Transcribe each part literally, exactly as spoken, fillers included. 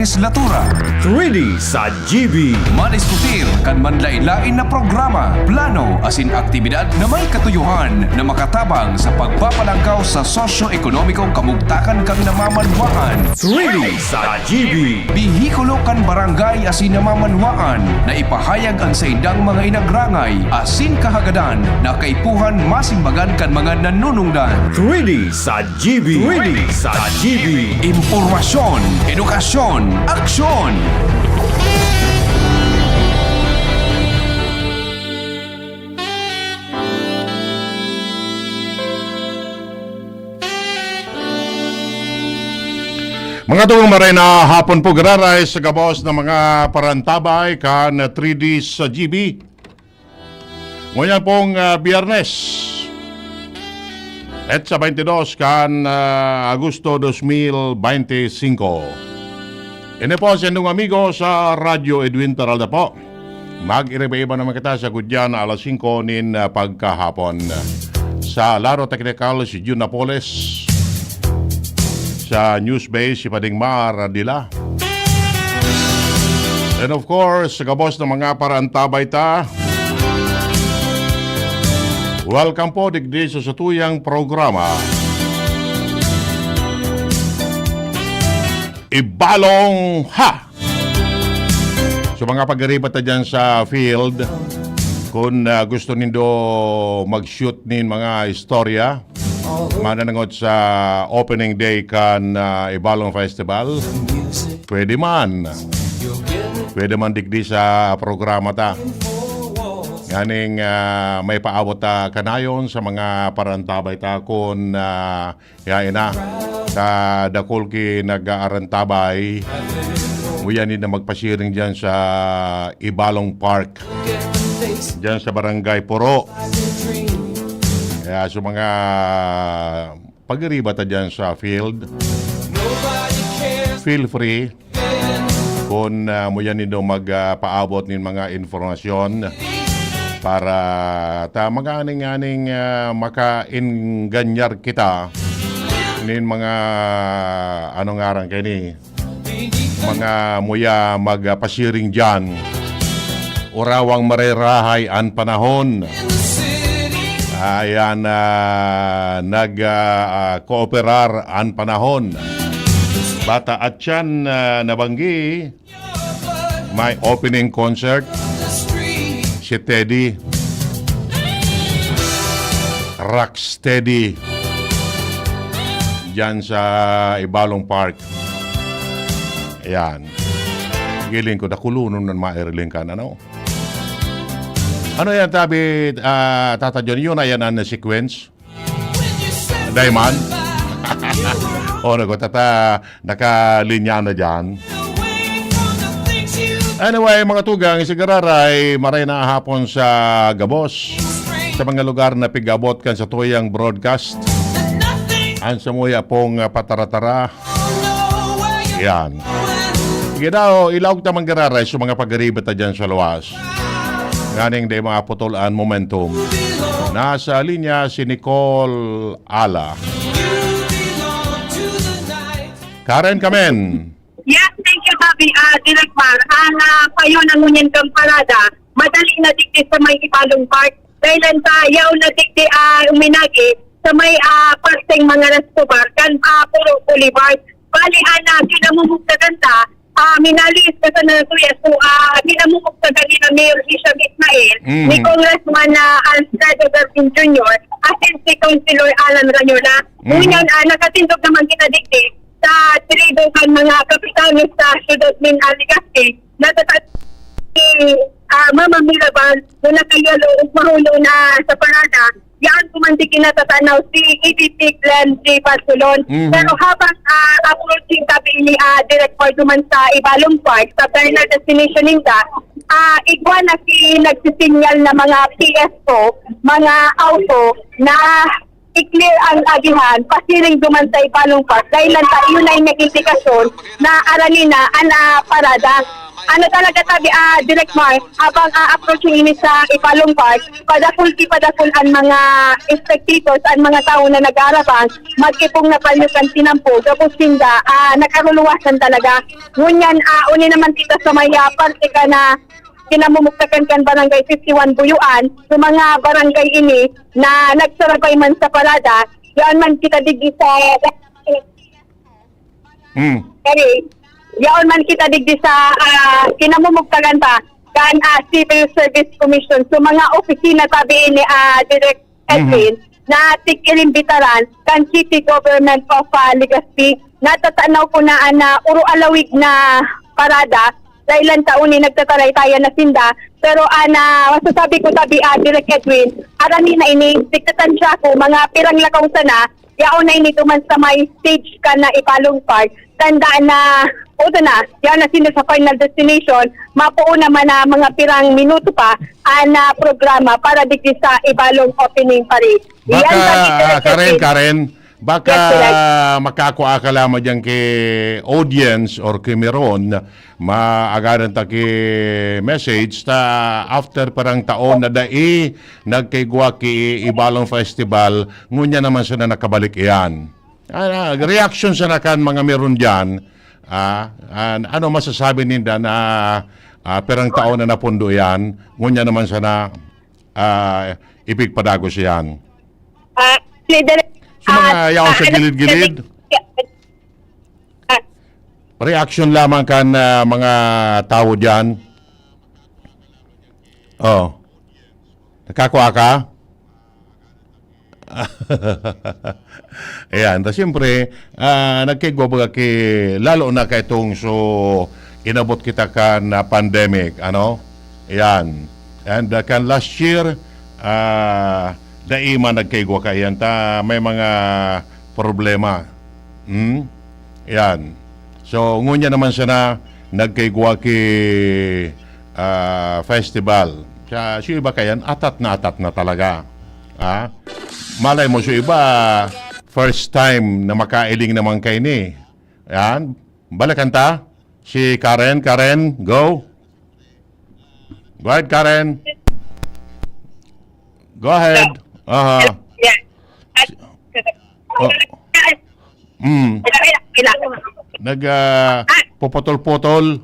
Lehislatura. Three D sa G B. Mandiskutir kan manlain-lain na programa, plano asin aktibidad na may katuyohan na makatabang sa pagpapalangkaw sa sosyo-ekonomikong kamugtakan kan namamanwaan. Three D sa G B. Bihikulo kan barangay asin namamanwaan na ipahayag an saindang mga inagrangay asin kahagadan na kaipuhan masimbagan kan mga nanunungdan. Three D sa G B. Three D sa G B. Impormasyon, edukasyon, aksyon. Mga tugang, maray na hapon po, giraray sa gabos na mga parantabay kan three D sa G B. Ngunyan pong, ah, Biyernes, petsa twenty-dos kan, ah, Agosto dos mil bente singko. Ini po si inyong amigo sa Radyo Edwin Peralta po. Mag-iriba-iba naman kita sa gudyan na alas singko nin, ah, pagkahapon. Sa laro teknikal, si Jun Napoles. Sa news base, si Pading Mar Dila. And of course, sa gabos ng mga parantabay ta, welcome po digdi sa satuyang programa, Ibalong Ha! So, mga pag-ariba ta dyan sa field, kung, ah, gusto nindo mag-shoot nin mga istorya, mananangot sa opening day kan, ah, Ibalong Festival, pwede man. Pwede man digdi sa programa ta. Nganing, ah, may paabot ta kanayon sa mga parantabay ta kun, ah, yain na, sa dakul ki nag-aarantabay. Uyan na magpasiring dyan sa Ibalong Park. Dyan sa Barangay Puro. Kaya sa mga pag-ariba ta dyan sa field, feel free. Kun, ah, mo yan nindo mag, ah, paabot nin mga informasyon para ta maganing-aning, ah, makaingganyar kita nin mga, ano ngaran kaini, mga muya magpasiring diyan. Urawang marerahay an panahon. Ayan, ah, nag, ah, ah, kooperar an panahon. Bata at siyan, ah, nabanggi, may opening concert si Teddy. Rocksteady. Diyan sa Ibalong Park. Ayan. Giling ko, dakulonon nan mairiling kan, ano? Ano yan, tabi, ah, Tata John? Yun na yan ang sequence? Diamond? O, naku, tata, nakalinya na dyan. Anyway, mga tugang, si Gararay, maray na hapon sa gabos, sa mga lugar na pig-abot kan satuyang broadcast. An samuya pong, ah, pataratara. Yan. Sige daw, ilaog ta man, Gararay, sa mga pag-ariba ta dyan sa luwas. Nganing di maputol an momentum. Nasa linya si Nicole Ala. Karen Kamen. Yes, thank you, Bobby. Ah, Direk Mar, ang, ah, payo na ngunyan kang parada, madali na digdi sa may Ibalong Park. Dahil ang sa yaw na digdi, ah, uminagi, sa may, ah, parteng mga Escobar, kan, ah, Puro Boulevard. Bali, ah, na kinamumugtagan ta, ah, minalis ka sa natuya. So, ah, kinamumugtagan ni na Mayor Hisham Ismail, Mhm. ni Congressman na Alfredo Garcin Junior, asin si Councilor Alan Rayola. Mhm. Ngunyan, ah, nakatindog naman kita digdi sa tribo kan mga kapitanes sa siyudad nin Legazpi, na sa si, ah, Mama Mirabal, na nakayalo ug mahulo na sa parada, yaan ko man di kinatatanaw si E D P Glenn J. Barcelon. Mhm. Pero habang, ah, approaching kami ni, ah, Direk Paul duman sa Ibalong Park, sa Bernard Destination ninda, ah, igwa na si nagsisinyal na mga P S O, mga auto na i-clear ang agihan, pasiring duman sa Ibalong Park. Dahil lang ta, yun ay nagindikasyon na arani na ang, ah, parada. Ano talaga tabi, ah, Direk Mar, habang, ah, approaching ini sa Ipalong Park, padakul ki padakul an mga spectators, an mga tawo na nag-aarabang, magkipong na palyo kan tinampo, gabos sinda, ah, nakaruluwasan talaga. Ngunyan, ah, uni naman kita sa may, ah, parte ka na kinamumugtakan kan Barangay fifty-one Buyuan, sa mga barangay ini na nagsarabay man sa parada, yan man kita digdi sa Hmm. Kani, yaon man kita digdi sa, ah, kinamumugtagan pa kan, ah, Civil Service Commission. So, mga opisina tabi ni, ah, Direk Edwin, na tig-inimbitaran kan City Government of, ah, Legazpi. Natatanaw ko na an, ah, uro alawig na parada, dahil lang taon ni nagtataraytayan na sinda. Pero, ah, na masasabi ko tabi, ah, Direk Edwin, arami na ini, tigtatansya ko, mga pirang lakaw sana, yaon na ini duman sa may stage ka na Ipalong Park. Tandaan na, uto na, yaon na sila sa final destination. Mapuo naman na mga pirang minuto pa ang, ah, programa para digdi sa Ipalong opening parade. Yan, Baka, Karen, Karen, baka Yes, Direk. makakua ka lamang dyan kay audience or kay Meron, maagaran ta ki message ta after parang taon na dai nagkaigwa ki Ibalong Festival, ngunya naman sana nakabalik iyan. Ah, reaction sana kan mga meron diyan. Ah, an-, ano masasabi ninda na, ah, perang taon na napundo yan, ngunya naman sana, ah, ipigpadagos yan? Ah, si Direk, So, mga ah, yaon sa ah, ano, gilid-gilid? Ah, Reaction lamang kan, ah, mga tawo diyan. Oh. Nakakua ka? Ayan. Ta siyempre, ah, nagkaigwa baga ki, lalo na kaitong so, inabot kita kan, ah, pandemic, ano? Ayan. And, ah, kan last year, ah, dai man nagkaigwa kaiyan ta may mga problema. Hmm? Ayan. So, ngunya naman sana nagkaigwa ki, ah, festival. Sa, sa iba kayan, atat na atat na talaga. Ha? Malay mo, sa iba, first time na makailing naman kaini. Yan. Balikan ta. Si Karen. Karen, go. Go ahead, Karen. Go ahead. Aha. Yeah. Oh. Mm. Nag, ah, puputol-putol.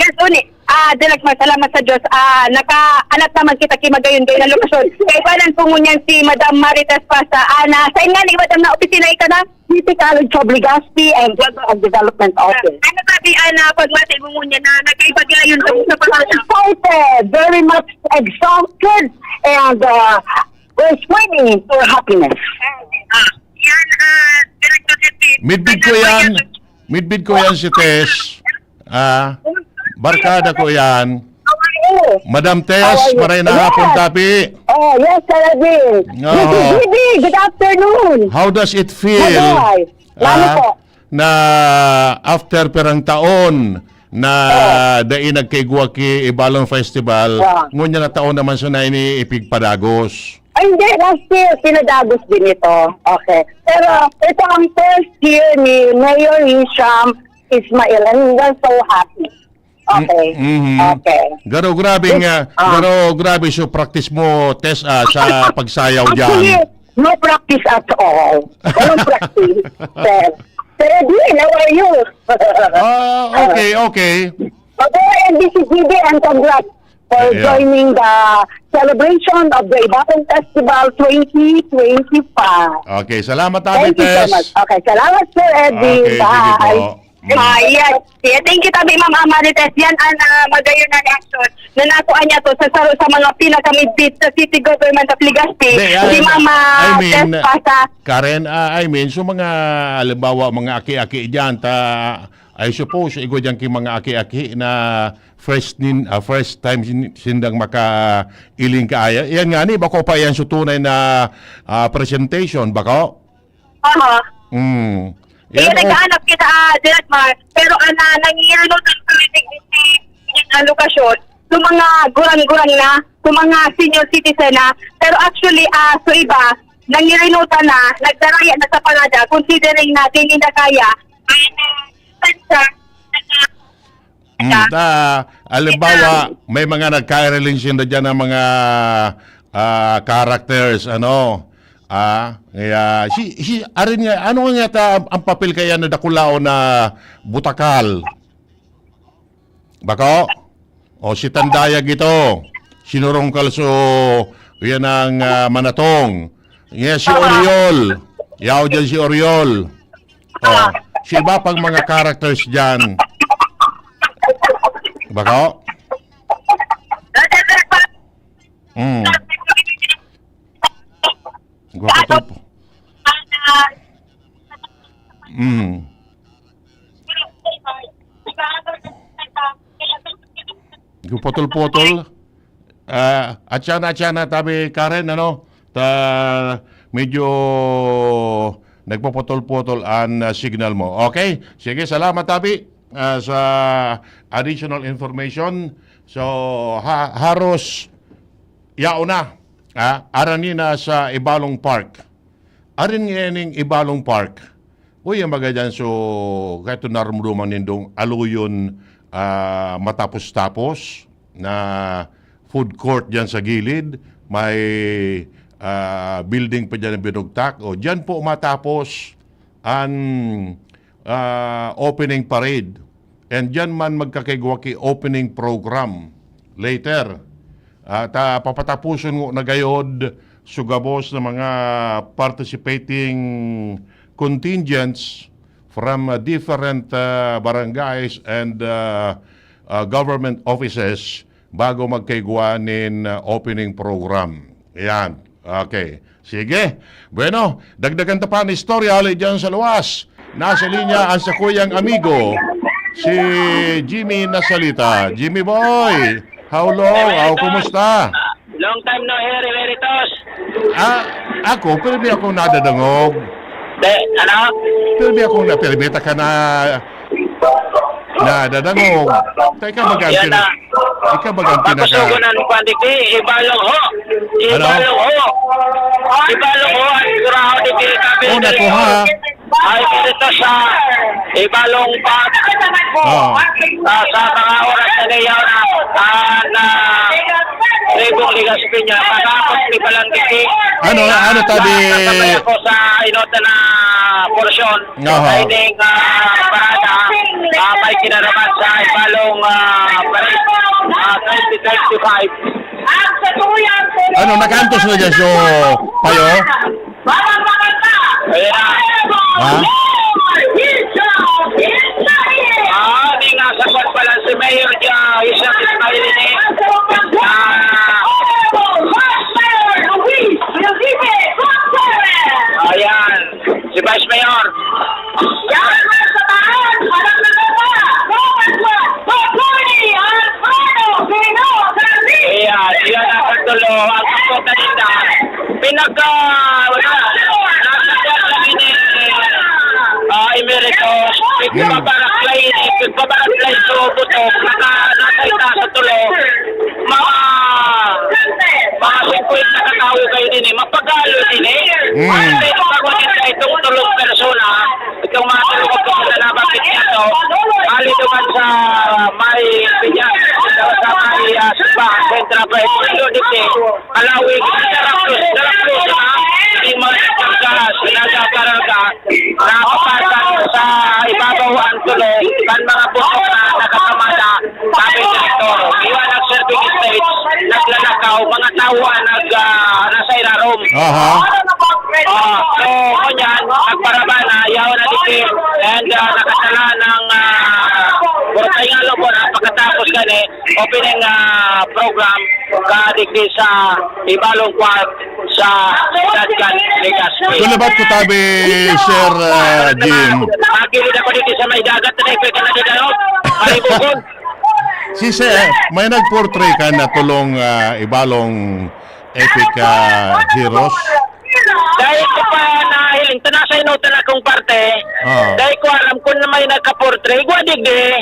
Yes, uni. Ah, Direk Mar, salamat sa Diyos. Ah, naka-alat naman kita ki magayon gayon na lokasyon. Kaibanan po ngunyan si Madam Marites Pasa. Ah, na, sa inyo ni Madam na opisina ika na? City College of Legazpi and Global Development Office. Ano sabi, ah, na pagmati mo ngunyan na nagkaiba gayon sa, sa So pagkakataon? excited, very much exhausted, and, uh, we're swimming for happiness. Ah, yan, ah, Director Jeffrey. Midbid ko Ano yan. yan? Midbid ko yan si Tess. Ah, barkada ko yan. How are you? Madam Tess, How are you? maray na hapon, Yes. tapi. Oh, yes, Sir Edwin. Oo. Missus Bibi, good afternoon. How does it feel? Mabuhay. Lalo Ah, po. na after perang taon na Oh. dai nagkaigwa ki Ibalong Festival, Yeah. ngunyan na taon naman sana ini ipigpadagos. Ay, hindi. Last year, pinadagos din ito. Okay. Pero ito ang first year ni Mayor Hisham Ismail, and we're so happy. Okay. Mm, mhm. Okay. Garo, grabe This, nga. ah. Garo, grabe. So, practice mo, Tess, ah, sa pagsayaw Actually, dyan. no practice at all. Walang practice, sir. Sir Edwin, how are you? Ah, okay, okay. Mabuhay ang D C G B and congrats for Yeah. joining the celebration of the Ibadan Festival twenty twenty-five. Okay, salamat, Ate Thank you so Tess. much. Okay, salamat, Sir Edwin. Okay, sige Bye. po. Mm. Ah, yes. Yeah, thank you, tabi, Ma'am Amarites. Yan ang, ah, magayon na reaksyon na nakuha niya to sa saro sa mga pinakamidbid sa City Government of Legazpi, Hindi, si I, Ma'am, ah, I mean, Tess Pasa. Karen, ah, I mean, so mga, halimbawa, mga aki-aki dyan, ta, I suppose, igwa dyan ki mga aki-aki na first nin-, ah, first time sin-, sindang makailing kaaya. Yan nga ni, bako pa yan so tunay na, ah, presentation, bako? Aha. Mm. Kaya Yan, oh. naghahanap kita, ah, Direk Mar, pero, ah, na, nangihinutan kami ng, ng, ng lokasyon, sa mga gurang-gurang na, sa mga senior citizen na. Pero actually, ah, sa iba, nangirinutan na, nagdaraya na sa parada, considering na dili na kaya, ay, ah, sa, sa, Hmm, ta, halimbawa, may mga nagka-relation na dyan ng mga, ah, characters, ano? Ah, kaya, si, si, arin nga, ano nga ta, ang, ang papel kaya na dakulaon na butakal? Bako? O si Tandayag ito, sinurong kalso, yan ang, ah, manatong. Yan si Oriol. Yaw dyan si Oriol. O, si iba pang mga characters dyan. Bako? Mm. Gwapo to po. Mm. Gupotol-potol. Ah, atsana, atsana, tabi Karen, ano? Ta, medyo nagpaputol-putol an, ah, signal mo. Okay? Sige, salamat, tabi, ah, sa additional information. So, ha-, haros yaon na, ah, arani na sa Ibalong Park. Arin nga ning Ibalong Park. Uy, ang mga dyan, so, kahit narumduman nindong aluyon, ah, matapos-tapos na food court dyan sa gilid, may, ah, building pa dyan na binugtak. O, dyan po matapos ang, ah, opening parade. And dyan man magkakaigwa ki opening program later. At, ah, papatapuson ngo na gayod sa gabos na mga participating contingents from, ah, different, ah, barangays and, ah, ah, government offices bago magkaigwa nin, ah, opening program. Ayan. Okay. Sige. Bueno, dagdagan ta pa an istorya hali diyan sa luwas. Nasa linya ang sakuyang amigo, si Jimmy Nasalita. Jimmy boy, how long? How, kumusta? Long time no hear, Emeritus. Ah, ako, pero di ako nadadangog. De, ano? Pero di ako na, pero di ka na nadadangog. Teka, baga ang Yan pina-, na. Ikaw baga ang pinaka- Pakusugon ang pandiki, Ibalong ho. Ano? Ibalong ho. Ibalong ho, ang sigurado di kayo. Oh, nakuha. Ay, dito sa Ibalong Park. Oh. Ah, sa mga oras na niya na, ah, na Tribong Ligas Piña, matapos ni Balangiti. Ano, ano, tabi? Nakasabay ako sa inota na porsyon. Aha. Dining, ah, parada, ah, may kinaraman sa Ibalong, ah, Parade, ah, twenty twenty-five. Ano, nakaantos na dyan so, Payo? Ayan na. Ha? Ah, di nga sa kwan pala si Mayor dyan, Isaac Ismail ini. Ah. Ayan. Si Vice Mayor. Yan ang sa taas, alam na ba? Congressman Attorney Alfredo Pino Garcia. Ayan, yan ang pagtulo. Ang pagpunta nila, pinagka, wala, nasa kwan lang ini, ah, Emeritus, Hmm. pagpabaraklay ini, pagpabaraklay sa buto, naka, nasa itaas sa tulo, mga, mga singkwenta ka tawo kayo din eh, mapagalo din eh. Hmm. Ano ito, pag-ulit na itong tulong persona, itong mga tulong persona na nabanggit niya to, hali naman sa may pinya, sa may, ah, simbahan, Central Press, Lodite, Palawig, Daracruz, Daracruz, ah, yung mga nagkarga, nagkakarga, Nakapatan sa ibabaw ang tulo kan mga bundok na nakakamada, sabi ni Direktor. Iwan ang serving stage, naglalakaw, mga tao ang nag, ah, nasa irarom. Aha. Ah, so, ngunyan, nagparaba na, yaon na dito, and, ah, nakatala ng, ah, Bortay nga Lubon, ah, pagkatapos gani, opening, ah, program, kadigdi sa Ibalong Park, sa Siyudad kan Legazpi. Sulabat ko tabi, Sir, ah, Jim. Magilid ako dito sa may dagat na ipwede na dito, ano? Maribukon. Si Sir, may nag-portray ka na tulong, ah, Ibalong epic, ah, heroes? Dahil ko pa nahiling, tanasay no tala kong parte. Ah. Dahil ko alam kung na may nagka-portray, igwa digdi.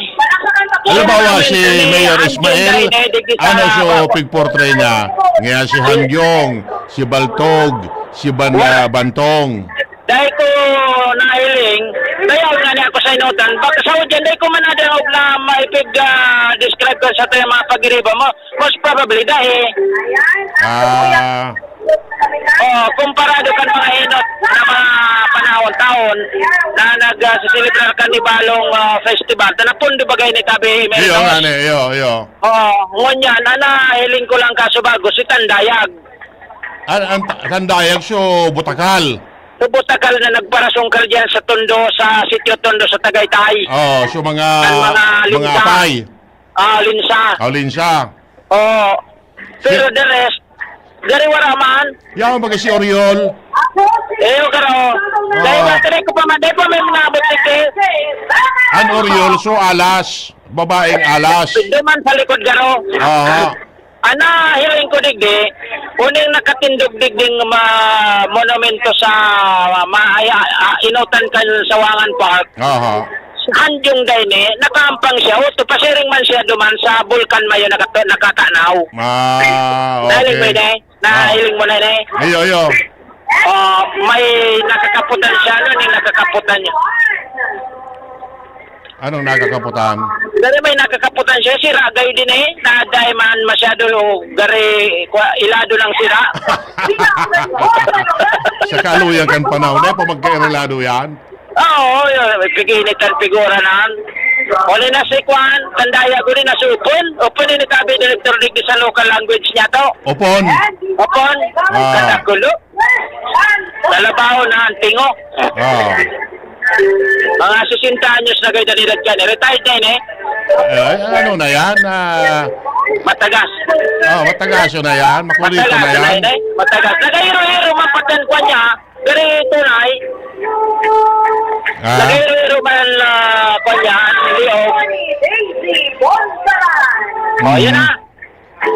Halimbawa, si Mayor Ismael, ano so pig-portray niya? Ngayon si Hangyong, si Baltog, si Ban-, ah, Bantong. Dai ko nahiling, kaya nga ni ako sa inutan, baka sa udyan, dai ko man nadangog na maipig, ah, describe ka sa tayo mga pagiriba mo. Most probably, dai. Ah. Oh, komparado kan mga inot na mga panahon-tahon na nag, ah, siselebrar kan Ibalong, ah, Festival, ta napundo bagay ni Tabi Iyo Emeritus. Nga ni, iyo, iyo. Oh, ngunyan, ana, hiling ko lang kaso bago, si Tandayag. An, an, Tandayag, so, Butakal. So, Butakal na nagparasungkal diyan sa Tondo, sa Sitio Tondo, sa Tagaytay. Oh, so mga, Ang mga mga linsa. Apay. Ah, linsa. Oh, linsa. Oh. Pero Si- the rest, gari wala man. Yaon ba si Oriol? Eh, yung karo. Oh. Dahil matalik ko pa man, dahil pa may mga butik eh. An Oriol, so alas. Babaeng alas. Duman sa likod garo. Aha. Ana, hiling ko digdi, uning nakatindog digding ma-, monumento sa ma-, ay, ah, ah, inutan kan Sawangan Park. Aha. Hanjong dai ni, nakaampang siya. Oto, pasiring man siya duman sa bulkan mayo nakata-, nakatanaw. Ah, Dahil okay. May dai, Ah. Nahiling mo na ni. Iyo, iyo. Oh, may nakakaputan siya, ano, ni nakakaputan niya. Anong nakakaputan? Gari may nakakaputan siya, sira gay din eh. Naday man masyado, gari, kwa, ilado ng sira. Sa kaluyan kan panahon, eh, pa magkairelado yan? Oo, yun. May pag-init ang figura na. Uli na si Kwan, Tandayag uli na si Upon. Upon ini tabi director digdi sa local language niya to. Upon. Upon. Ah. Kadakulo. Nalabaho na ang tingo. Ah. Mga sesenta anyos na kayo na edad yan. Retired na yun eh. Eh, ano na yan? Ah, Matagas. Oh, matagaso na yan. Makulito Matagas na na yan. Yun eh. Matagas. Nagahiro-hiro man patan kwa niya. Pero tunay, Ah? Nagahiro-hiro man, ah, kwa niya, liog. Oh, yan Mm. na.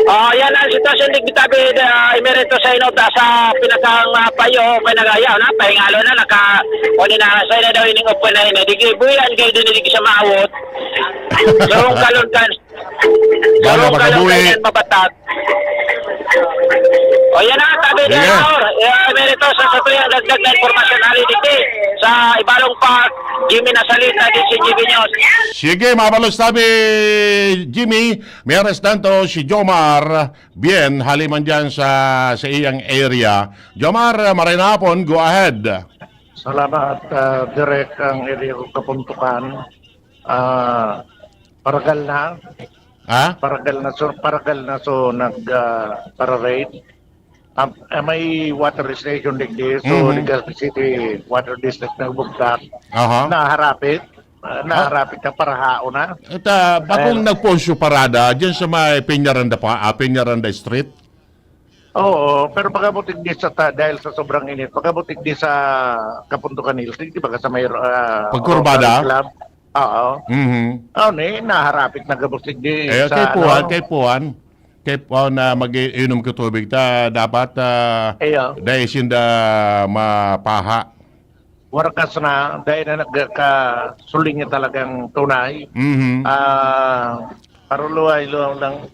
Oh, yan ang sitwasyon, digdi tabi, ah, Emeritus sa inot, ah, sa pinakang, ah, payo, kay nagaya na, pahingalo na, naka, o ni na, sa ina daw ining open na ini, digdi, buyan kayo din, digdi sa maawot. Yung kalon kan, Bahala, yung kalon makabuhi. Kan yan, mabatag. O, yan na, tabi Sige. Niya, Maor. Eh, Emeritus, sa satuyang dagdag na impormasyon, hali digdi, sa Ibalong Park, Jimmy Nasalita, D C G B News. Sige, mabalos tabi, Jimmy. May arestante si Jomar Bien, haliman dyan sa, sa iyang area. Jomar, maray na hapon, go ahead. Salamat, ah, Direk, ang area ko kapuntukan. Ah, Paragal na. Ha? Paragal na, so, Paragal na, so, nag, ah, para-raid. Ah, ah, may water station digdi, so, Mhm. Legazpi City Water District nagbugtak. Aha. Naharapit. Ah, Ah. Naharapit na, parahaon na. At, ah, bakong Ayan. Nagponsyo parada, dyan sa may Peñaranda pa, ah, Peñaranda Street? Oo, pero pag-abot digdi sa ta-, dahil sa sobrang init, pag-abot digdi sa Kapuntukan Hills, di ba, sa may, ah, Pagkurbada? Rotary Club? Oo. Mhm. Ano eh, naharapit na gabos digdi Eh, sa, kay Puan, ano? Kay Puan. Kay Puan na mag-iinom ka tubig, ta, dapat, ah, Iyo. Dahil sinda mapaha. Warkas na, dahil na nagkasuling niya talagang tunay. Mhm. Ah, paruluhay lang.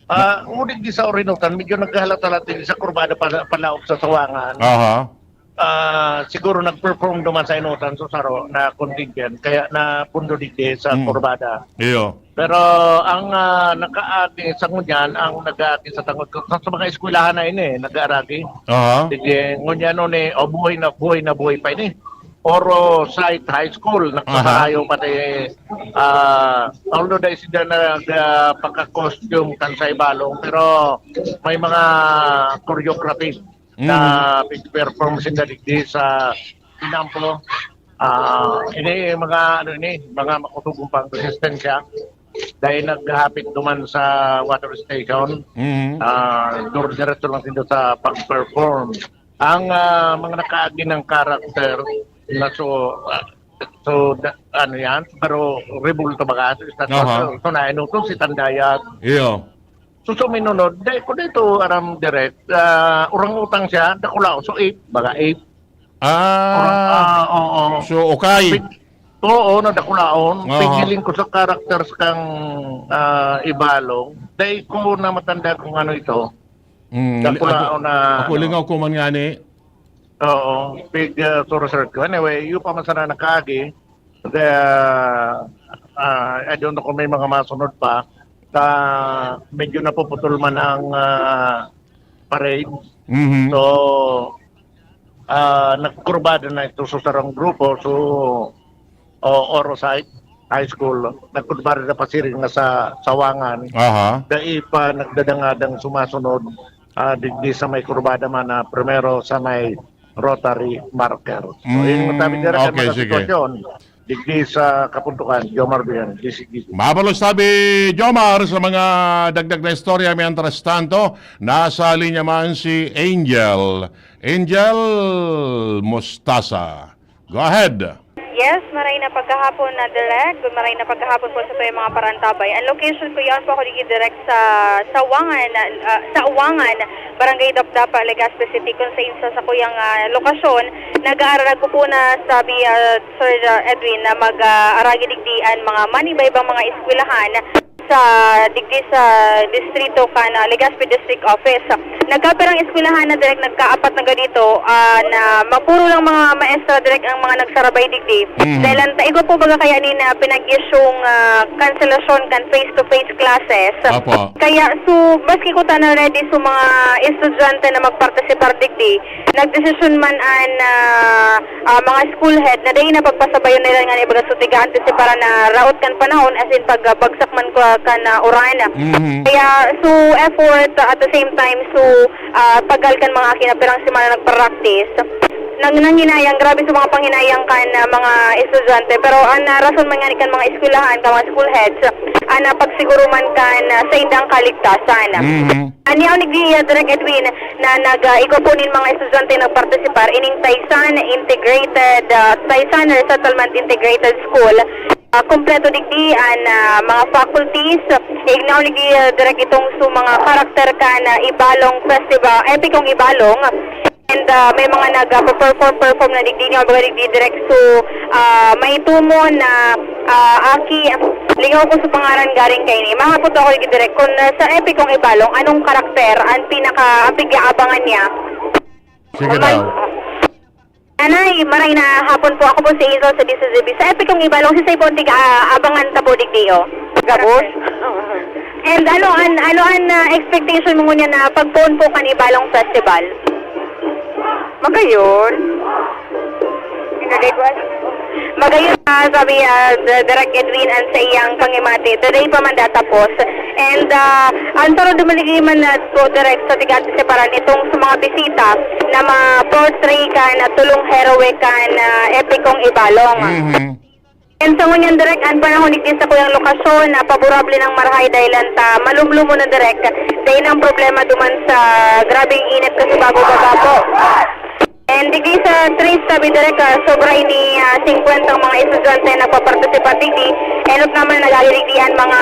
Ah, ulit di sa Orinutan, medyo naghahalat-halat din sa kurbada pala, palaog sa Sawangan. Aha. Ah, siguro nag-perform duman sa Inutan, so saro na contingent, kaya napundo digdi sa Mm. Kurbada. Iyo. Pero ang, ah, nakaagi sa ngunyan, ang nag-aagi sa tangod ko, sa, sa mga eskwelahan na ini, nag-aaragi. Aha. Sige, ngunyan nun eh, o buhay na, buhay na buhay pa ini. Oro Site High School, Aha. Nagpaparayo pati, ah, although dahil sila nag, ah, pagka-costume kan sa Ibalong, pero may mga choreography na Mm. pig-perform sila digdi sa Inampo. Ah, ini mga, ano ini, mga makutugong pang resistensya. Dahil naghahapit duman sa water station, Mm. ah, dur-, diretso lang sila sa pag-perform. Ang, ah, mga nakaagi ng character na so, ah, so, da-, ano yan, pero rebulto baga, so, Aha. So, so, nainutong si Tandayag. Iyo. So, suminunod, dai ko dito aram direct, ah, orang utang siya, dakulaon. So, ape, baga ape. Ah. Orang, ah, oo. So, ukay. Pig-, oo, na dakulaon. Aha. Pigiling ko sa characters kang, ah, Ibalong. Dai ko na matanda kung ano ito. Mm, Dakulaon ako, na, ako ano. Lingaw ko man nga ni. Oo, big, ah, to research ko. Anyway, iyo pa man sana nakaagi. The, ah, I don't know kung may mga masunod pa. Ta, medyo napuputol man ang, ah, parade. Mhm. So, ah, nagkurbada na ito sa sarong grupo. So, o, Orosite High School, nagkurbada na pasiring na sa Sawangan. Aha. Dai pa nagdadangadang sumasunod, ah, digdi sa may kurbada man na primero sa may Rotary Marker. So, yun ang sabi Mm, nila, okay, mga sige. Sitwasyon. Digdi sa Kapuntukan, Jomar Bian, D C G. Mabalos sabi, Jomar, sa mga dagdag na istorya. Mientras tanto, nasa linya man si Angel. Angel Mostasa. Go ahead. Yes, maray na pagkahapon na direct. Good maray na pagkahapon po sa tuyang mga parantabay. Ang location ko, yaon po ako digi direct sa Sawangan, ah, sa Uwangan, Barangay Dapdapa, Legazpi City, kung sa insa sa kuyang, ah, lokasyon. Nag-aarag ko po na sabi, ah, Sir, ah, Edwin, na mag, ah, aragi digdi an mga manibaybang mga eskwelahan sa digdi sa distrito kan, ah, Legazpi District Office. Nagkapirang eskwelahan na direct nagkaapat na ganito, ah, na mapuro lang mga maestra direct ang mga nagsarabay digdi. Mhm. Dahil ang taigwa po baga kaya ni na pinag-isyong, ah, kanselasyon kan face-to-face classes. Apo. Kaya, so, maski kuta na ready sa mga estudyante na magpartisipar digdi, nagdesisyon man an, ah, ah, mga school head na dai na pagpasabayon nila nga ibaga so tiga-antisipar na raot kan panahon, as in pag, ah, bagsak man kwa kan, ah, uran. Mhm. Kaya, so, effort, ah, at the same time, so, ah, tagal kan mga kinapirang semana nagpa-practice. Nang, nanghinayang, grabe sa mga panghinayang kan, ah, mga estudyante. Pero ang, ah, rason man nga ni kan mga eskwelahan, kan mga school heads, ang, ah, pagsiguro man kan, ah, sa indang kaligtasan. Mhm. An yaon digdi, ah, Direk Edwin, na nag, ah, igwa po nin mga estudyante nagpartisipar ining Taysan Integrated, ah, Taysan Resettlement Integrated School. Ah, kompleto digdi an, ah, mga faculties. Igwa digdi, ah, Direk, itong su mga karakter kan, ah, Ibalong Festival, Epikong Ibalong. And, ah, may mga nag, ah, perform, perform na digdi niya, baga digdi direct. So, ah, may tumon na, ah, aki, lingaw ko sa pangaran garing kaini. Mga puto ako digdi direct. Kung, ah, sa Epikong Ibalong, anong karakter ang pinaka, ang pag-aabangan niya? Sige May daw. Nanay, maray na hapon po. Ako po si Hazel sa D C Z B. Sa Epikong Ibalong, si Saybon, tig, ah, abangan ta po digdi, oh. Gabos? And ano an, ano an, ah, expectation mo ngunyan na pagpoon po kan Ibalong Festival? Magayon. Magayon, ah, sabi, ah, Direk Edwin, an sa iyang pangimati. Today pa man datapos. And, ah, ang sunod dumiligi man na po, Direk, sa tiga-antisipar itong sa mga bisita na ma-portray kan, ah, tulong heroe kan, ah, Epikong Ibalong. Mhm. And sa ngunyan, Direk, ang panahon digdi sa kuyang lokasyon na paborable nang marahay dahil ta malumlumo na, Direk. Dahil ang problema duman sa grabing init kasi bago baba po. And digdi sa trace, sabi, Direk, ah, sobra ini, ah, singkwenta ang mga estudyante na nagpapartisipar digdi. Enot naman nagagiligdi an mga,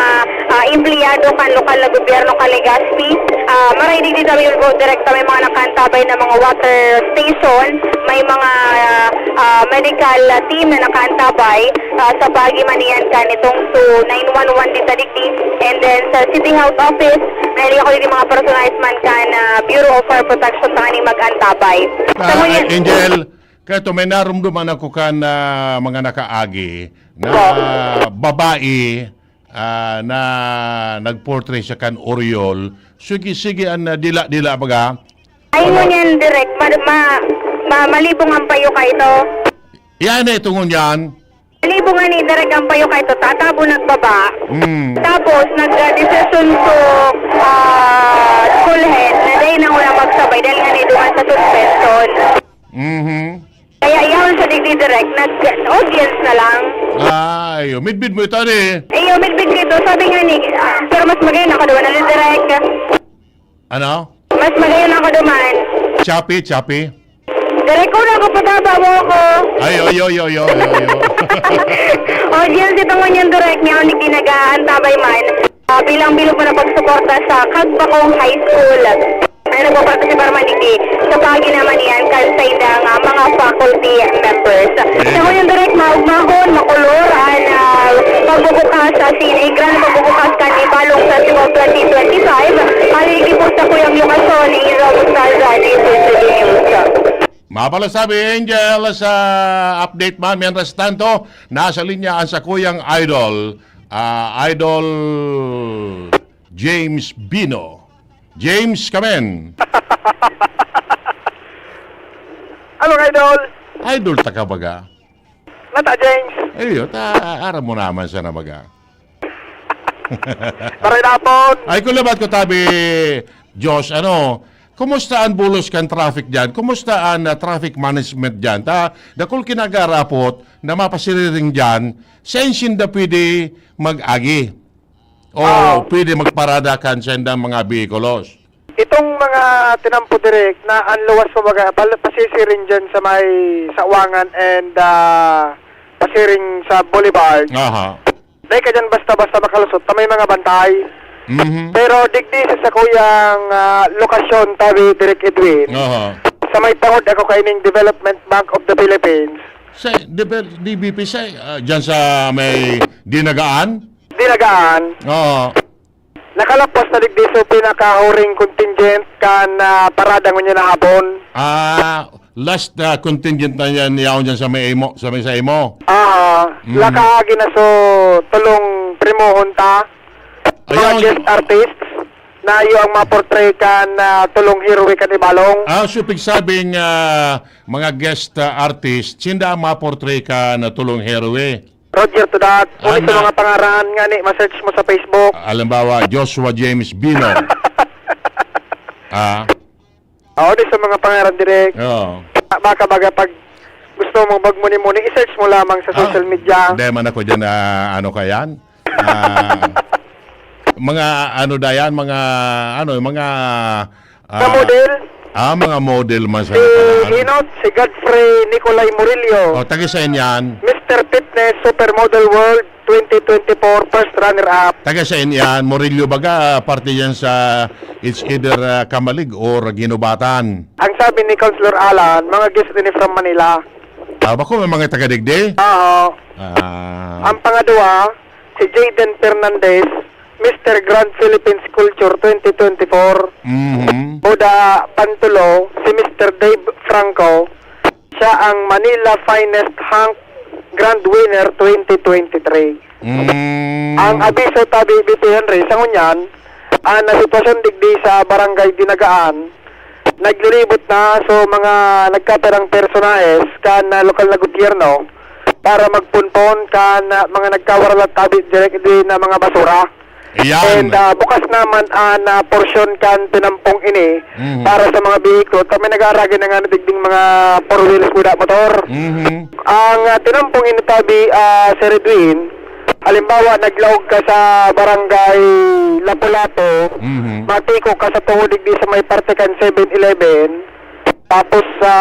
ah, empleyado kan lokal na gobyerno kan Legazpi. Ah, maray digdi, sabi po, Direk, may mga nakaantabay na mga water station, may mga, ah, ah, medical team na nakaantabay, ah, sa paagi man iyan kan itong su nine one one dita digdi. And then sa City Health Office, mahiling ako digdi mga personalized man kan, ah, Bureau of Fire Protection tanganing mag-antabay. Sa Ah, ngunyan Angel, kato may narumduman ako kan, ah, mga nakaagi na babae, ah, na nag-portray siya kan Oriol. Sige, sige, an, ah, dila-dila baga. Ay, ngunyan, Direk, ma-, ma-, ma-, malibong ang payo ka ito. Yan eh, ito ngunyan. Malibong nga ni Direk ang payo ka ito, tatabo nagbaba. Hmm. Tapos, nag-desisyon so, ah, school head na dahil nang wala magsabay dahil nga ni duman sa suspension. Mhm. Kaya yaon sa digdi, Direk, nag-audience na lang. Ay, oh, midbid mo ito, ano eh? Ay, oh, midbid ko ito. Sabi nga ni, ah, pero mas magayon ako duman, ano, Direk? Ano? Mas magayon ako duman. Chappy, Chappy? Direk, ko na ako, pataba mo ako. Ay, oy, oy, oy, oy, oy, oy. Audience, ito ngunyan, Direk, niya, hindi nag-aantabay man. Ah, bilang bilog mo na pagsuporta sa Kagpakong High School. Ay, nagpapartisipar man digdi sa paagi naman niyan kan saindang, ah, mga faculty members. Ayan. Sa ngayon, Direk, maugmahon, makulor an, ah, pagbubukas, as in, a grand pagbubukas kan Ibalong Festival twenty twenty-five. Hali digdi po sa kuyang lokasyon ni Ira Bustalza, News Studio News. Mapalas sabi, Angel, sa update man. Mientras tanto, nasa linya ang sakuyang idol, ah, Idol James Bino. James Kamen. Ano, idol? Idol ta ka baga? Nata, James. Iyo, ta, aram mo naman sana baga. Maray na hapon. Ay, kung labat ko tabi, Josh, ano, kumusta ang bulos kan traffic dyan? Kumusta ang ah, traffic management dyan? Ta, dakul kinagarapot na mapasiriring dyan, sa insinda pwede mag-agi. O Ah. pwede magparada kan sa indang mga behikulos. Itong mga tinampo direk na ang luwas, kumbaga, pal- pasisiring dyan sa may Sawangan and ah, pasiring sa Boulevard. Aha. Dahil ka dyan basta-basta makalusot na may mga bantay. Mhm. Pero digdi sa sakuyang ah, lokasyon, tabi, Direk Edwin, Aha. sa may tangod ako kaining Development Bank of the Philippines, Sa D B P, sa, ah, dyan sa may Dinagaan? Dinagaan, Oo. nakalapos na digdi sa pinakahuring contingent kan ah, parada ngunyan na hapon. Ah, last ah, contingent na yan, yaon dyan sa may imo, sa may sa imo. Ah, Mm. lakaagi na so tulong primohon ta. Mga Ayaw. Guest artists na iyo ang maportray kan ah, tulong heroe kan Ibalong. Ah, so pigsabing ah, mga guest ah, artist, sinda ang maportray kan tulong heroe. Roger to that. Uli Ana. Sa mga pangaran nga ni, ma-search mo sa Facebook. Halimbawa, Joshua James Bino. Ah, Oo, di sa mga pangaran direk. oo. Baka baga pag gusto mo magmuni-muni, i-search mo lamang sa Ah, social media. Dahil man ako dyan, ah, ano ka yan? Ah, mga ano dayan, mga ano, mga ah, Sa model? Ah, mga model man sa Si Hinot, si Godfrey Nicolay Murillo. Oh, taga saan yan? Mister Fitness Supermodel World twenty twenty-four first runner-up. Taga saan yan? Murillo baga, parte yan sa, it's either ah, Camalig or Guinobatan. Ang sabi ni Councilor Alan, mga guest ini from Manila. Ah, bako may mga taga digdi? Oo. Ah. Ang pangadwa, si Jayden Fernandez, Mister Grand Philippines Culture twenty twenty-four. Mhm. Buda pantulo, si Mister Dave Franco. Siya ang Manila Finest Hunk Grand Winner twenty twenty-three. Mm. Ang abiso tabi, B P Henry, sa ngunyan, ang sitwasyon digdi sa Barangay Dinagaan, naglilibot na so mga nagkapirang personahes kan ah, lokal na gobyerno para magpunpon kan ah, mga nagkawarala tabi direk di na mga basura. Yan. And ah, bukas naman ang ah, porsyon kan tinampong ini Mhm. para sa mga bihiklo. Kami nag-aaragay na nga na digding mga four wheels kuda motor. Mhm. Ang ah, tinampong ini tabi, ah, Sir Edwin, halimbawa, naglaog ka sa barangay Lapu-Lapu, Mhm. matiko ka sa tungod digdi sa may parte kan seven eleven, tapos sa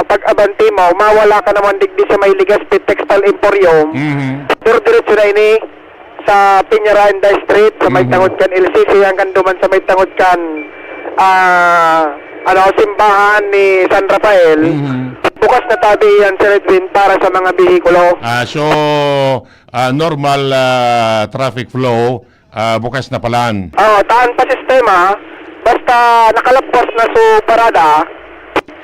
pag-abanti mo, mawala ka naman digdi sa may Legazpi Textile Emporium, Mhm. pero diretso na ini sa Peñaranda Street, sa may Mhm. tangod kan L C C, hanggang duman sa may tangod kan ah, ano, simbahan ni San Rafael. Mhm. Bukas na tabi yan, Sir Edwin, para sa mga bihikulo. Ah, so, ah, normal ah, traffic flow, ah, bukas na palan. Oh, taan pa sistema, basta nakalapos na so parada,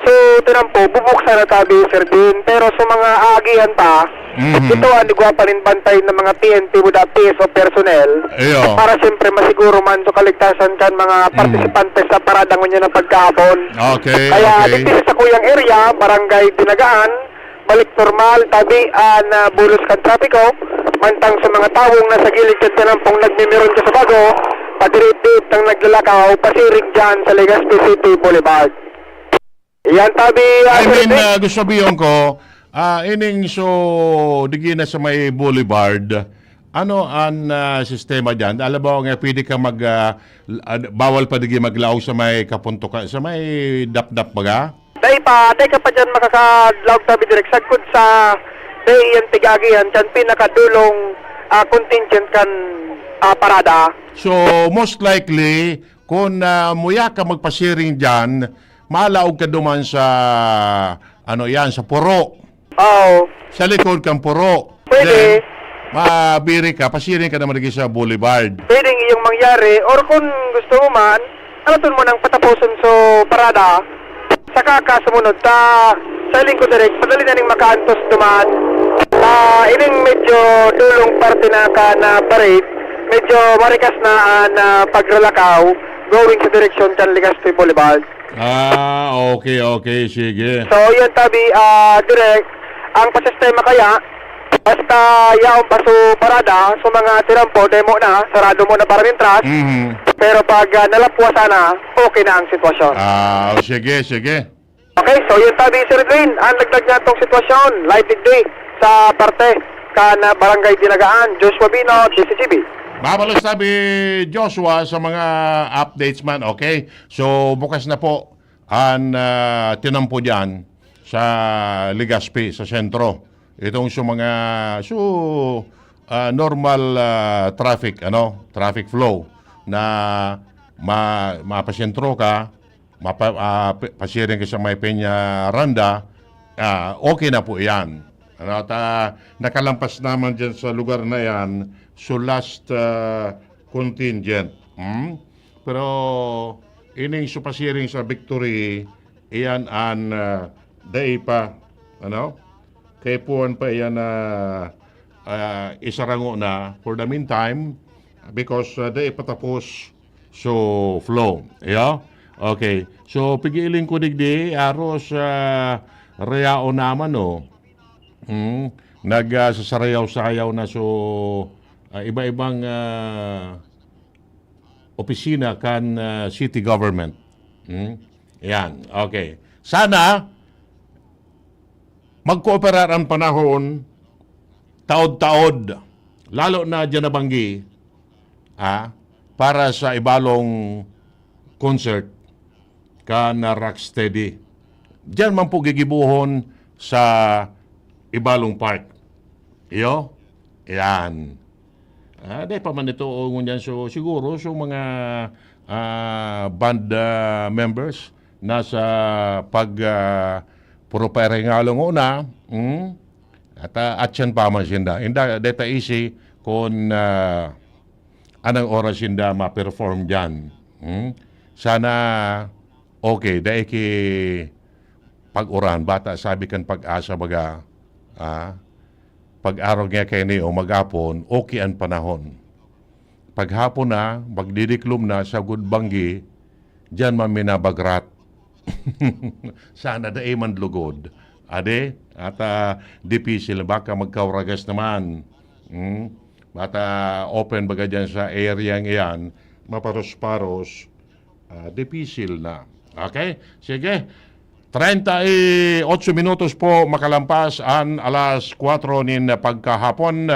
so tinampo, bubuksan na tabi, Sir Edwin. Pero sa mga aagihan pa, Mhm. ito ang igwa pa rin bantay ng mga P N P with P S O personnel. Iyo. Para siyempre masiguro man sa kaligtasan kan mga Mhm. partisipante sa parada ngunyan na pagkahapon. Okay, Kaya okay. dito sa kuyang area, Barangay Dinagaan, balik normal, tabi, ah, na bulos kan trapiko, mantang sa mga tawong nasa gilid kan tinampong nagmimiron ka sa bago, padirit-dirit ang naglalakaw, pasiring dyan sa Legazpi City Boulevard. Yan, tabi, ah, I Sir mean, Vic. ah, gusto sabihin ko, ah, ining so, digi na sa may Boulevard, ano ang ah, sistema dyan? Alam mo nga pwede ka mag, ah, l- ah, bawal pa digi maglaog sa may kapuntukan, sa may dapdap baga? Dai pa, dai ka pa dyan makakalaog tabi direk sagkod sa dai yan tigagihan kan pinakadulong ah, contingent kan ah, parada. So, most likely, kung ah, muya ka magpasiring dyan, malaog ka duman sa, ano yan, sa puro. Oo. Sa likod kang puro. Pwede. Then, mabiri ka, pasiring ka naman lagi sa boulevard. Pwedeng iyong mangyari, or kung gusto mo man, alaton mo nang patapuson so parada, saka ka sumunod ta Sa lingkod direk, padali na ning makaantos duman. Ah, ining medyo dulong parte na kan, ah, parade, medyo marikas na an, ah, pagralakaw going sa direksyon kan Legazpi Boulevard. Ah, okay, okay. Sige. So, yun tabi, ah, direk, ang pasistema kaya, basta yaon pa su parada, sa mga tirampo, demo na, sarado mo na para mintras. Mhm. Pero pag ah, nalapwasan na, okay na ang sitwasyon. Ah, sige, sige. Okay, so yun tabi, Sir Edwin, ang dagdag nga tong sitwasyon, live digdi sa parte kan ah, Barangay Dinagaan, Joshua Bino, D C G B. Mabalos tabi, Joshua, sa mga updates man, okay? So, bukas na po ang ah, tinampo dyan sa Legazpi, sa sentro. Itong sa mga, so, ah, normal ah, traffic, ano, traffic flow na ma, mapasentro ka, mapa, ah, pa- pasiring ka sa may Peñaranda, ah, okay na po yan. Ano, at ah, nakalampas naman dyan sa lugar na yan, so last ah, contingent. Hmm? Pero ining supasiring sa victory, iyan an ah, dai pa, ano? Kaipuhan pa iyan na ah, isarango na for the meantime because ah, dai pa tapos so flow. Yeah? Okay. So, pigiling ko digdi, aros ah, reao naman, no? Hmm? Nag ah, sasarayaw-sayaw na so ah, iba-ibang ah, opisina kan ah, city government. Hmm? Yan. Okay. Sana magkooperar ang panahon, taod-taod, lalo na dyan na banggi, ah, para sa ibalong concert kan ah, Rocksteady. Diyan man po gigibuhon sa Ibalong Park. Iyo? Yan. Ah, dai pa man ito ngunyan. So, siguro, so mga ah, band ah, members nasa pag ah, puro paringalong una, hmm? At ah, atyan pa man sinda. Inda, deta isi kun ah, anong oras sinda ma-perform dyan. Hmm? Sana, okay, dai ki pag-uran. Bata sabi kan pag-asa baga, ah, pag-arog niya kaini o mag-apon, okay ang panahon. Paghapon na, magdidiklom na, sagod banggi, diyan man minabagrat. Sana dai man lugod. Ade, at ah, dipisil, baka magkauragas naman. Hmm? Bata open baga dyan sa area iyan, maparos-paros, ah, dipisil na. Okay? Sige. Treinta y ocho minutos po makalampas an alas kuwatro nin pagkahapon.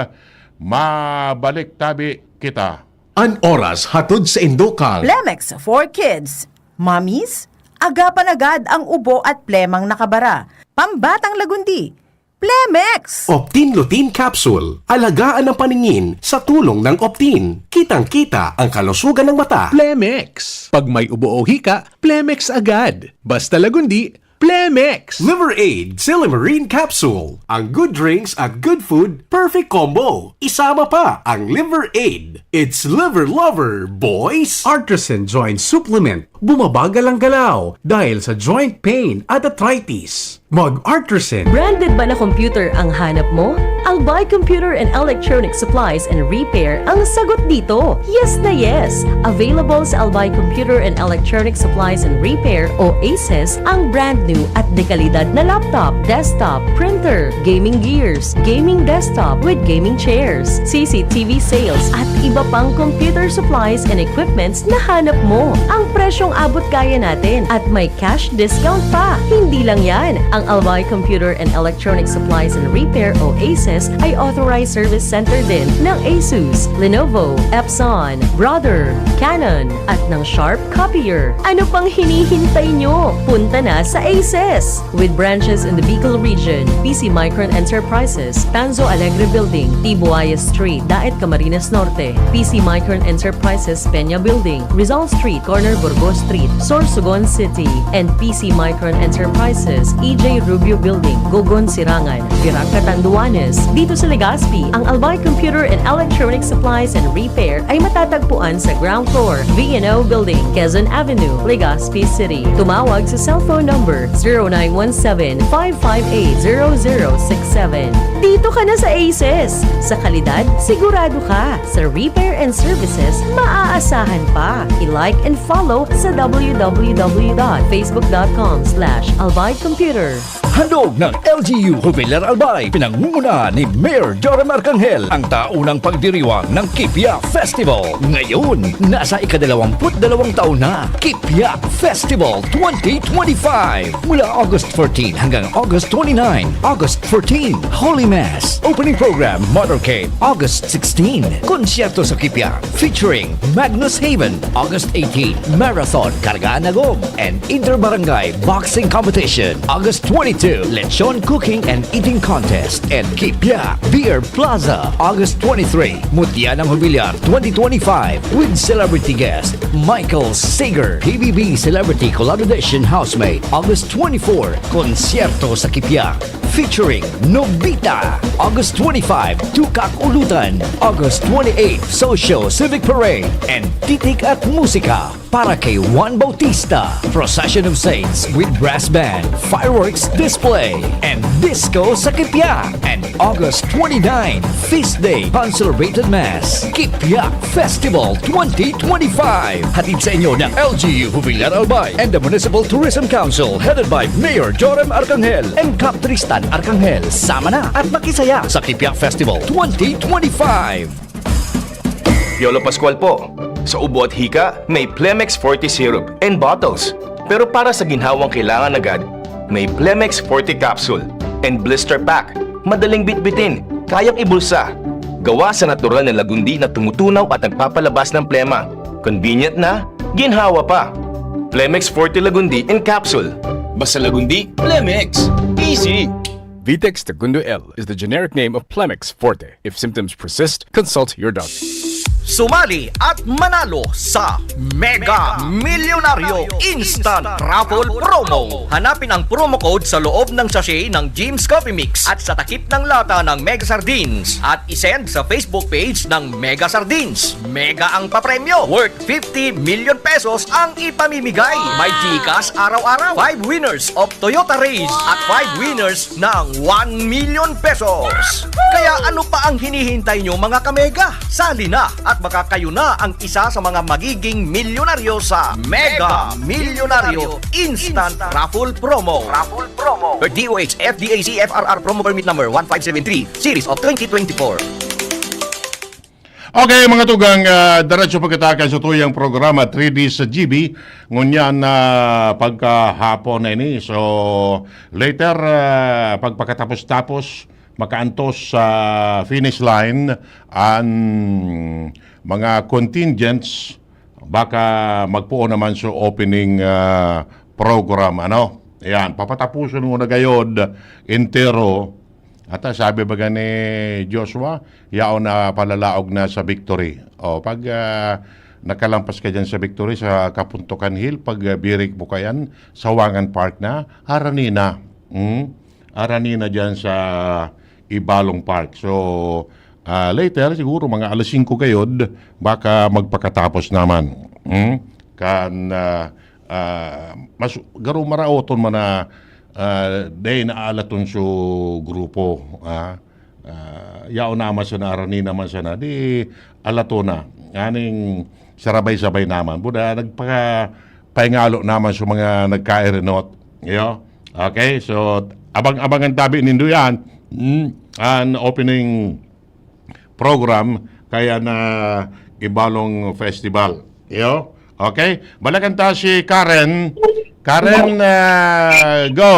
Mabalik tabi kita. An oras hatod sa indokang. Plemex for Kids. Mommies, agapan agad ang ubo at plemang nakabara. Pambatang lagundi. Plemex! Optin Lutein Capsule. Alagaan ang paningin sa tulong ng Optin. Kitang-kita ang kalusugan ng mata. Plemex. Pag may ubo o hika, Plemex agad. Basta lagundi, Plemex. Liver Aid Silimarine Capsule. Ang good drinks at good food, perfect combo. Isama pa ang Liver Aid. It's Liver Lover, boys! Artisan Joint Supplement. Bumabagal ang galaw dahil sa joint pain at arthritis. Mag-Artisan. Branded ba na computer ang hanap mo? Albay Computer and Electronic Supplies and Repair ang sagot dito. Yes na yes! Available sa Albay Computer and Electronic Supplies and Repair o ACES ang brand new at dekalidad na laptop, desktop, printer, gaming gears, gaming desktop with gaming chairs, C C T V sales at iba pang computer supplies and equipments na hanap mo. Ang presyong abot kaya natin at may cash discount pa. Hindi lang yan, ang Albay Computer and Electronic Supplies and Repair o ACES ay authorized service center din ng Asus, Lenovo, Epson, Brother, Canon, at ng Sharp Copier. Ano pang hinihintay nyo? Punta na sa ACES! With branches in the Bicol region, P C Micron Enterprises, Tanzo Alegre Building, Tibuayas Street, Daet, Camarines Norte, P C Micron Enterprises, Peña Building, Rizal Street, corner Burgos Street, Sorsogon City, and P C Micron Enterprises, E J Rubio Building, Gogon, Sirangan, Pirak, Catanduanes. Dito sa Legazpi, ang Albay Computer and Electronic Supplies and Repair ay matatagpuan sa ground floor, V and O Building, Quezon Avenue, Legazpi City. Tumawag sa cellphone number zero nine one seven, five five eight, zero zero six seven. Dito ka na sa Aces! Sa kalidad, sigurado ka. Sa repair and services, maaasahan pa. I-like and follow sa w w w dot facebook dot com slash albay computer. Handog ng L G U Jubilar Albay, pinangungunahan ni Mayor Joram Arcangel, ang taunang pagdiriwang ng Kipia Festival. Ngayon, nasa ikadalawamput dalawang taon na, Kipia Festival twenty twenty-five. Mula August fourteen hanggang August twenty-nine. August fourteen, Holy Mass. Opening program, Motorcade, August sixteen. Konsyerto sa Kipia, featuring Magnus Haven, August eighteen. Marathon, Kargaan Agom, and Inter-Barangay Boxing Competition, August twenty-two. Lechon Cooking and Eating Contest, and Kipia Beer Plaza, August twenty-three. Mutya ng Jubilar twenty twenty-five with celebrity guest Michael Sager, P B B Celebrity Collab Edition Housemate, August twenty-four. Konsyerto sa Kipia, featuring Nobita, August twenty-five, Tukak Ulutan, August twenty-eight, Socio Civic Parade, and Titik at Musika para kay Juan Bautista, Procession of Saints with brass band, fireworks display, and disco sa Kipia. And August twenty-nine, Feast Day, Consecrated Mass, Kipia Festival twenty twenty-five. Hatid sa inyo ng L G U Jubilar Albay and the Municipal Tourism Council, headed by Mayor Joram Arcangel and Kap Tristan Arcangel. Sama na at makisaya sa Kipia Festival twenty twenty-five. Piolo Pascual po. Sa ubo at hika, may Plemex Forte Syrup and Bottles. Pero para sa ginhawang kailangan agad, may Plemex Forte Capsule and Blister Pack. Madaling bitbitin, kayang ibulsa. Gawa sa natural na lagundi na tumutunaw at nagpapalabas ng plema. Convenient na, ginhawa pa. Plemex Forte Lagundi in Capsule. Basta Lagundi, Plemex. Easy! Vitex Segundo L is the generic name of Plemex Forte. If symptoms persist, consult your doctor. Sumali at manalo sa Mega Milyonaryo Instant Raffle Promo. Hanapin ang promo code sa loob ng sachet ng Jim's Coffee Mix at sa takip ng lata ng Mega Sardines at isend sa Facebook page ng Mega Sardines. Mega ang papremyo, worth fifty million pesos ang ipamimigay. May GCash araw-araw, five winners of Toyota Raize at five winners ng one million pesos. Kaya ano pa ang hinihintay nyo, mga kamega? Sali na at baka kayo na ang isa sa mga magiging milyonaryo sa Mega Milyonaryo Instant Raffle Promo. Raffle Promo. Per D O H F D A C F R R Promo Permit Number one five seven three, Series of twenty twenty-four. Okay, mga tugang, ah, diretso pagkataka sa tuyang programa, three D sa G B. Ngunyan na pagkahapon na ini. So, later, ah, pagpakatapos-tapos, makaantos sa finish line ang mga contingents, baka magpoon naman sa opening, ah, program, ano? Ayan, papatapuson mo na gayod entero. At, ah, sabi baga ni Joshua, yaon na palalaog na sa Victory. O, pag, ah, nakalampas ka dyan sa Victory, sa Kapuntokan Hill, pag, ah, birik mo kayan, Sawangan Park na, harani na. Hmm? Harani na dyan sa Ibalong Park. So, ah, later, siguro mga alas singko gayod, baka magpakatapos naman. Hmm? Kan, ah, ah, mas, garo maraoton man na, ah, dai naalaton so grupo, ah. Ah, yaon naman sana, harani naman sana, di alaton na. Aning sarabay-sabay naman. Buda, nagpaka-, paingalo naman sa mga nagkairinot. Iyo? Okay, so, abang-abangan tabi nindo yan. Mm, an opening program, kaya na Ibalong Festival. Iyo? Okay? Balakan ta si Karen. Karen, ah, go!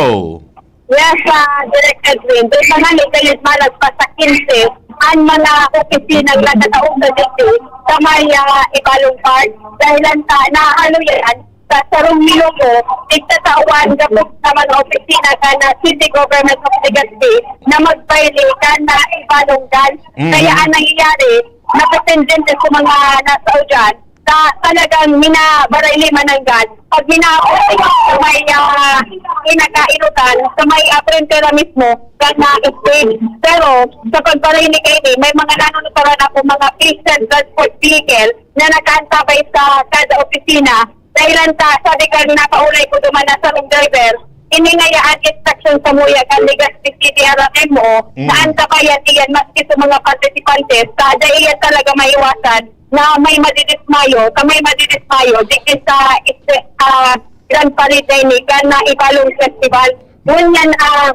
Yes, ah, Direk Edwin. Doon naman, ikayod malas pa sa quince, ang mga opisinang nakataong sa city, sa may, ah, Ibalong Park. Dahil ang ta-, nahalo yan sa sarong minuto, nagtatawan gabos naman ang opisina ka na City Government of Legazpi na magbaylikan na Ibalong Dance. Mhm. Kaya ang nangyayari, nakatendente sa mga nasa dyan, Sa talagang minabaray lima ng gas, pag minaabot sa may, ah, pinakainutan, sa may, ah, printera mismo, kan na stage. Pero sa pagparinig kaini, may mga nanunutaran ako, mga patient transport vehicle na nakaantabay sa kada opisina. Dahilan ta, sabi kan napaulay ko duman na sarong driver, ini ngayaan instruction sa muya kan Legazpi City R R M O Mm. na antabayan iyan maski sa mga partisipante sa dai iyan talaga maiwasan na may madidismayo, sa may madidismayo, digdi sa este-, ah, Grand Parade na ini, kan na Ibalong Festival. Ngunyan, ah,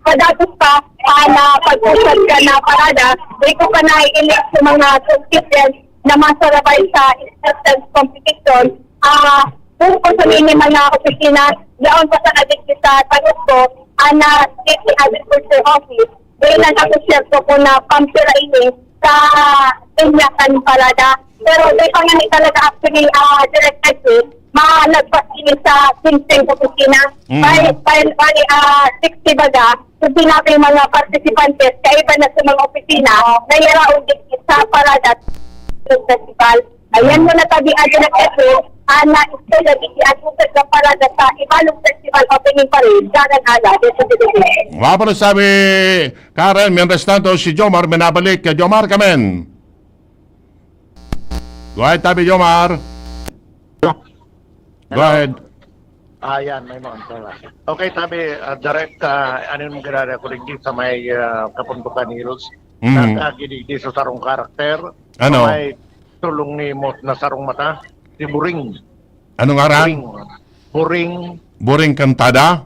padagos pa, ah, na pag-usad ka na parada, di ko pa naiiling sa mga contestants na masarabay sa acceptance competition. Ah, kung sa mini mga opisina, yaon pa sa adik sa Tagusco, ana City Agriculture Office, dahil lang ako siyerto ko na pampira ini sa Inyakan Parada. Pero di pa nga ni talaga actually, ah, Direk Edwin, malagpas ini sa quince opisina. Mm. By, by, by, ah, sixty baga, kung sinabi yung mga participantes, kaiba na sa mga opisina, na yaraon din sa Parada Festival. Ayan mo na tabi, Direk Edwin, ah, na istorya di ang usag na parada sa Ibalong Festival Opening Parade, Dagan Ala, dito sa Pilipinas. Wala pa rin sabi, Karen, mientras tanto, si Jomar, may nabalik. Kay Jomar, kamen. Go ahead, tabi, Jomar. Go Hello. ahead. Ah, yan, may mga answer. Okay, tabi, ah, direct, ah, ano yung magdadala ko rin sa may, ah, Kapambukan Hills? Mhm. Nagkagidi sa sarong karakter. Ano? May tulong ni Mot na sarong mata. Si Buring. Anong ngaran? Buring. Buring. Buring Kantada?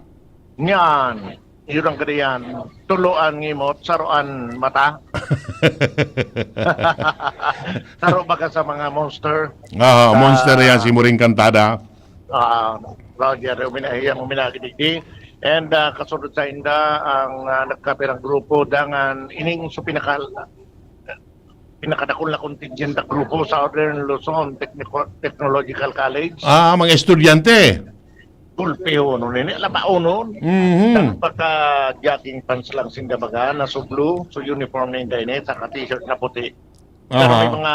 Yan. Yun ang kadiyan. Tuloan ngimot, saroan mata. Saro baga sa mga monster. Ah, monster Ah. yan, si Buring Kantada. Ah, Roger, uminahiyang uminagidigdi. And, ah, kasunod sa inda, ang, ah, nagkapirang grupo, dangan ining sa pinakal-, pinakadakul na contingent na grupo sa Southern Luzon Technico-, Technological College. Ah, mga estudyante. Gulpiho, no, nini, alam ba, unon? Mhm. Pagka jogging pants lang sinda baga, na sublo, so uniform na inda ini, saka t-shirt na puti. Pero may Aha. mga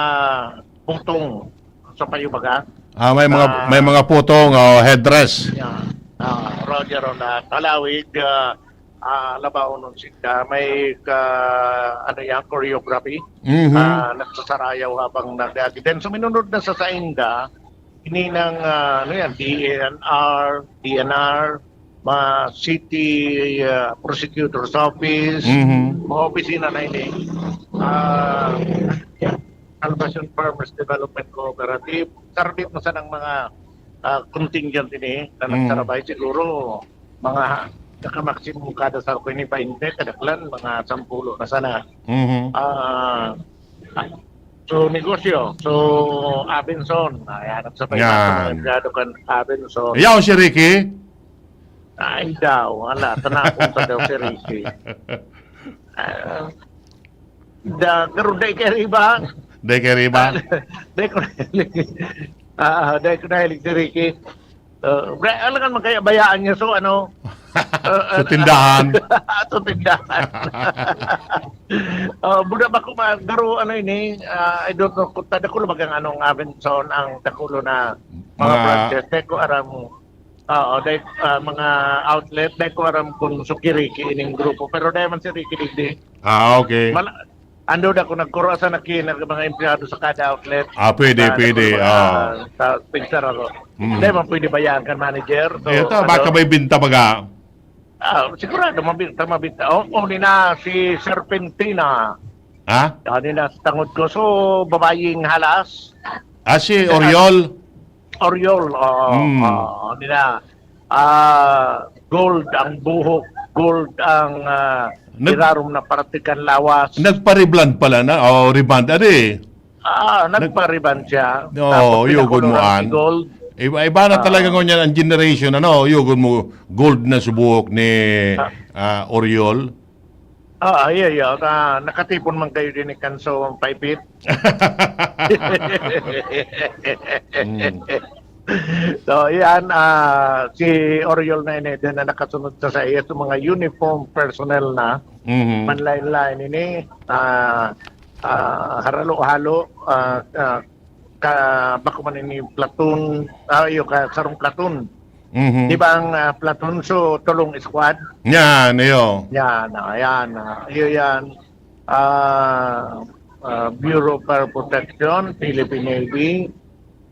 putong sa payo baga. Ah, may mga, Ah. may mga putong, oh, headdress. Yeah. Ah, Roger, on, ah, Talawig, ah, ah, labaw nun sinda. May ka, ano yan, choreography. Mhm. Ah, nagsasarayaw habang nagdagi. Then, suminunod na sa sainda, ininang, ah, ano yan, D N R, D N R, ma-, City, ah, Prosecutor's Office, Mhm. mga opisina na ini. Ah, Salvacion Farmers Development Cooperative. Sarbit mo sanang mga, ah, contingent ini na Mm. nagsarabay. Siguro, mga nakamaksimum kada sa ko ini, baynte, kadaklan, mga sampulo na sana. Mhm. Ah, so, negosyo. So, Abenson. Ayan, ang sabay Yan. na mga empleyado kan Abenson. Yaw si Ricky? Ay, daw. Wala. Tanakong ka daw si Ricky. Ah, da, pero dai kay Riba. Dai kay Riba? Dai ko na, ah, dai ko nahilig si Ricky. Uh, bre, alangan man kaya bayaan niya. So, ano? Uh, Sa tindahan. Sa tindahan. Uh, buda ba ko ma-, garo, ano ini? Uh, I don't know kung tada ko lumagang anong Abenson ang dakulo na mga Mga branches. Dai ko aram. Oo, dai, ah, mga outlet, dai ko aram kung si Ricky ining grupo, pero dai man si Ricky digdi. Ah, okay. Mal-, ando na kung nagkuro sa naki-, nag-, mga empleyado sa kada outlet. Ah, pwede, Sa pwede, nagkuro, ah. ah, sa picture ako. Mm. Dai man pwede bayaan kan manager. So, Eto, ano, baka may binta baga. Ah, sigurado, mabinta, mabinta. O, o, ni na si Serpentina. Ha? Ah, ni na sa tangod ko. So, babaying halas. Ah, si Oriol? Oriol, oo, Hmm. oo, ni na. Ah, gold ang buhok, gold ang, ah, Nag- irarom na parte kan lawas. Nagpa-rebond pala na, o rebond, adi. Ah, Nag- nagpa-rebond siya. Oo, Tapos yun, pinakuloran mo, an. si gold. Iba, iba na Ah. talaga ngunyan ang generation, ano, yun mo, gold na sa buhok ni, Ah. ah, Oriol. Ah, iya, iya. Na, nakatipon man kayo din ni Kanso ang paipit. Mm. So, yan, ah, si Oriol na ini, din na nakasunod sa, sa iya, sa mga uniform personnel na, Mhm. manlain-lain ini, ah, ah, haralo-halo, ah, ah, ka, bako man ini platoon, ah, iyo ka, sarong platoon. Mhm. Di ba ang, ah, platoon, so, tulong squad? Yan, iyo. Yan, ah, yan, ah, iyo yan. Ah, ah, Bureau of Fire Protection, Philippine Navy,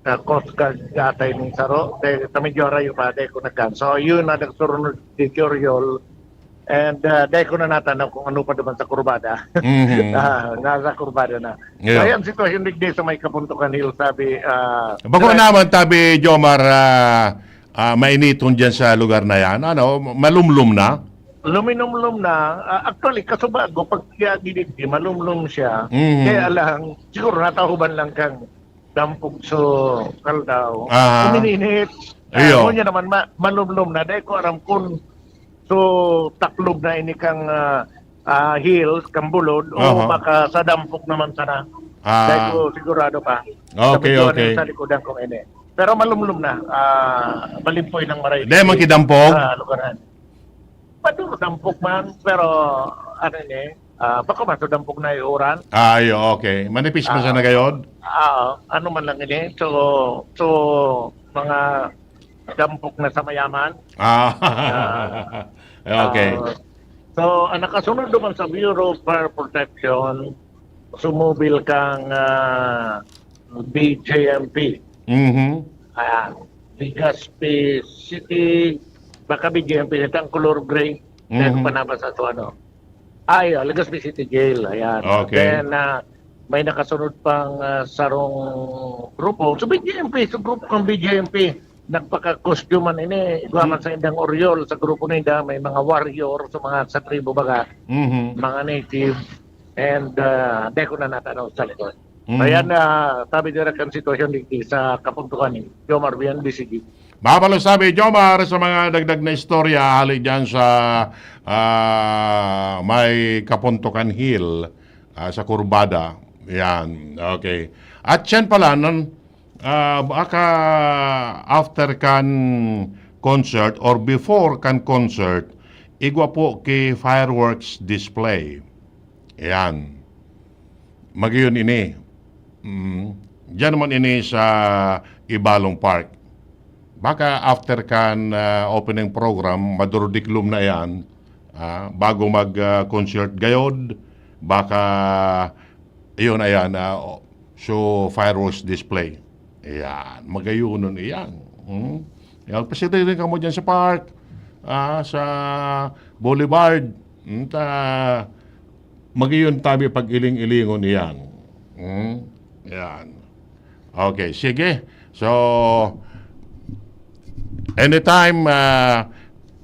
ah, Coast Guard yata yung saro. Dahil sa medyo harayo pa, dahil ko nagkan. So, yun na nagsurunod si Curiol. And uh, dahil ko na natanaw kung ano pa naman sa kurbada. Mhm. Ah, nasa kurbada na. So, Yeah. ayan sitwasyon digdi sa may Kapuntukan Hill, sabi. Ah, Bako direct- naman, tabi, Jomar, ah, ah, mainiton dyan sa lugar na yan. Ano, malumlum na? Luminumlum na. Ah, actually, kasubago, pag kiyagilid di, malumlum siya. Mhm. Kaya lang, siguro natahuban lang kang dampog so kaldaw. Aha. Umininit. Iyo. Ano niya naman, ma- malumlum na. Dahil ko aram kun so taklob na ini kang ah, ah, hills, kang bulod, o Aha. baka sa dampog naman sana. Ah. Dahil ko sigurado pa. Okay, Sa okay. Sa likodan kong ini. Pero malumlum na. Ah, malimpoy ng maray. Dahil man kidampog? Ah, lugaran. Pati dampog man, pero ano ni, ah, baka man sa dampog na iuran. Ay, okay. Manipis man sa Ah. nagayod? Ah, ano man lang ini. So, so mga dampog na sa mayaman. Ah. Ah. Okay. Ah, so, ang nakasunod naman sa Bureau of Fire Protection, sumubil kang ah, B J M P. Mhm. Ayan. Legazpi City, baka B J M P nito ang color gray. Kaya Mhm. ko pa nabasa sa ano. Ay, oh, Legazpi City Jail. Ayan. Okay. Then, ah, may nakasunod pang ah, sarong grupo. So, B J M P, so grupo kang B J M P. Nagpaka-costume man ini, igwa man sa indang Oryol, sa grupo ninda, may mga warrior, sa mga sa tribo baga, Mhm. mga native, and uh, deko na natanaw sa likod. Mhm. Ayan, ah, tabi dira kan sitwasyon digdi sa Kapuntukan ni Jomar Bian, B C G. Mapalos tabi, Jomar, sa mga dagdag na istorya hali dyan sa ah, may Kapuntukan Hill, ah, sa Kurbada. Yan, okay. At yan pala, nun, ah, baka after kan concert or before kan concert, igwa po ki fireworks display. Yan. Magayon ini. Mm. Diyan naman ini sa Ibalong Park. Baka after kan ah, opening program, madurdiklom na yan. Ah, bago mag ah, concert gayod, baka, yun, ayan, ah, o- so fireworks display. Ayan, magayonon iyan. Hmm? Yan, pasyarin kamo dyan sa park, ah, sa Boulevard. Hmm, ta, magayon tabi pag-iling-ilingon iyan. Hmm? Yan. Okay, sige. So, anytime, ah,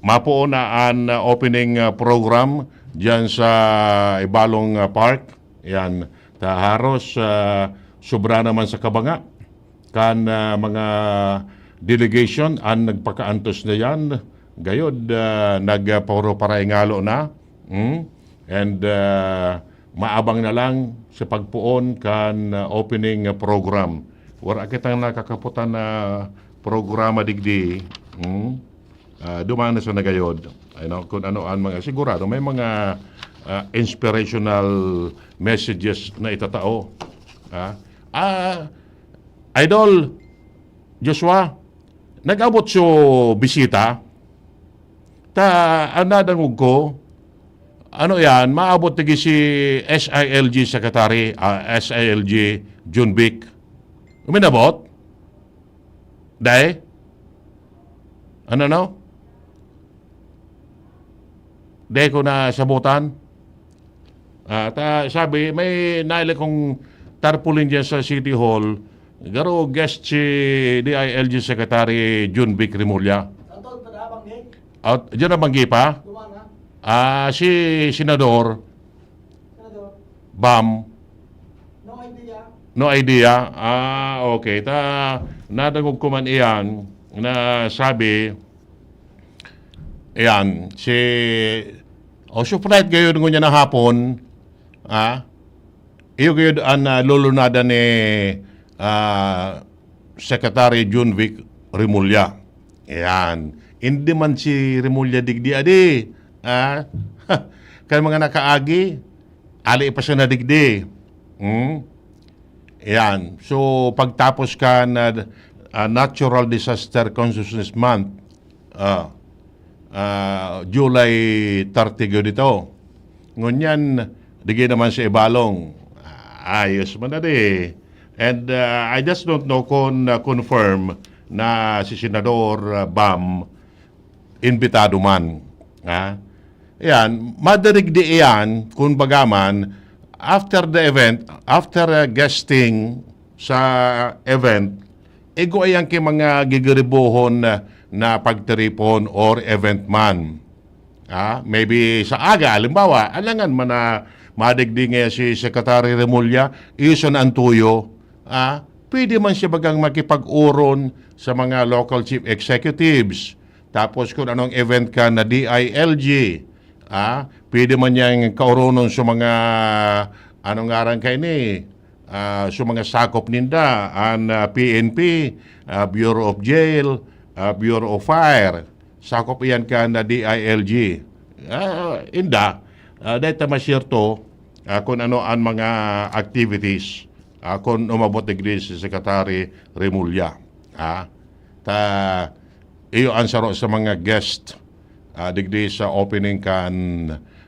mapuon na an ah, opening ah, program dyan sa Ibalong ah, Park. Yan. Ta haros ah, sobra naman sa kabanga kan ah, mga delegation an nagpakaantos na yan. Gayod, ah, nagpapuro paraingalo na. Hmm? And ah, maabang na lang sa pagpoon kan ah, opening ah, program. Wala kitang nakakaputan na programa digdi. Hmm? Ah, duman na sa nagayod. Ano, kung ano ang mga, sigurado may mga ah, inspirational messages na itatao. Ah, ah, Idol Joshua, nag-abot so bisita? Ta, ang nadangog ko, ano yan, maabot tigi si S I L G Secretary, ah, S I L G Jun Vic. Uminabot? Dai? Ano, no? Dai ko na sabutan? Ah, ta, sabi, may naili kong tarpaulin dyan sa City Hall. Garo guest si D I L G Secretary Jun Vic Remulla. Atol, pada abang ni? At dyan nabanggi pa? Duwa na? Ah, si Senador Senador? Bam. No idea? No idea. Ah, okay. Ta, nadangog ko man iyan na sabi, iyan, si, o, so flight gayon ngunyan na hapon, ah, iyo gayon ang ah, lulunadan ni ah, Secretary Jun Vic Remulla. Iyan. Hindi man si Remulla digdi, adi. Ah, kan mga nakaagi, ali pa siya na digdi. Hmm? Yan. So, pagtapos kan, ah, ah, Natural Disaster Consciousness Month, ah, ah, July thirty gyud ito. Ngunyan, dige naman sa Ibalong, ayos man na di. And, ah, I just don't know kung, ah, confirm na si Senador, ah, Bam imbitado man. Ha? Yan, madirigdi iyan, kung baga man, after the event, after, ah, guesting sa event, igwa iyan ki mga gigiribohon na, na pagtiripon or event man. Ah, maybe sa aga, halimbawa, alangan man na madigdi ngayon si Secretary Remulla, iyo sana an tuyo. Ah, pwede man siya bagang makipag-oron sa mga local chief executives. Tapos kung anong event ka na D I L G, ah, pwede man niyang kaoronon sa mga, anong ngaran kaini, ah, sa mga sakop ninda, an, ah, P N P, ah, Bureau of Jail, ah, Bureau of Fire. Sakop iyan kan D I L G. Ah, inda, ah, dahil ta masyerto, ah, kung ano ang mga activities, ah, kung umabot digdi si Secretary Remulla. Ah, ta, iyo ang saro sa mga guest, ah, digdi sa opening kan